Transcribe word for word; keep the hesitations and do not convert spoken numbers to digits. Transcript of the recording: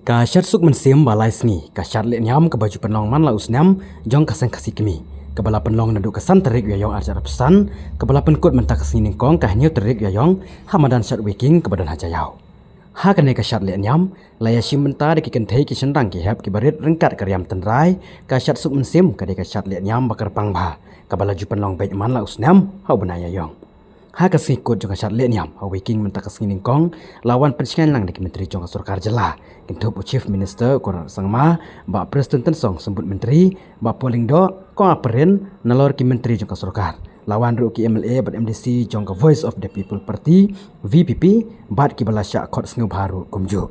Ka shad suk mynsiem ba lai sngi, ka shad lehniam kaba ju pynlong man la u snem jong ka seng Khasi Kmie, kaba la pynlong naduh ka san tarik Ïaïong arhajar arphew san, kaba la pynkut mynta ka sngi nyngkong ka hynñiew tarik Ïaïong ha madan shad Weiking kaba don ha Jaïaw. Ha kane ka shad lehniam la ïashim bynta da ki kynthei ki shynrang ki hep kiba rit ryngkat ka riam tynrai. Ka shad suk mynsiem ka dei ka shad lehniam ba kyrpang bha, kaba la ju pynlong beit man la u snem ha u bnai Ïaïong. Ha ka sngi kut jong ka shad lehniam ha Weiking mynta ka sngi nyngkong, la wan pynshngaiñ lang da ki myntri jong ka sorkar jylla, kynthup u Chief Minister Conrad Sangma, Bah Prestone Tynsong, Symbud Myntri, Bah Paul Lyngdoh, Kong Aparin, nalor ki myntri jong ka sorkar. La wan ruh ki M L A bad M D C jong ka Voice of the People Party, V P P, bad kiba la shah khot sngewbha ruh kumjuh.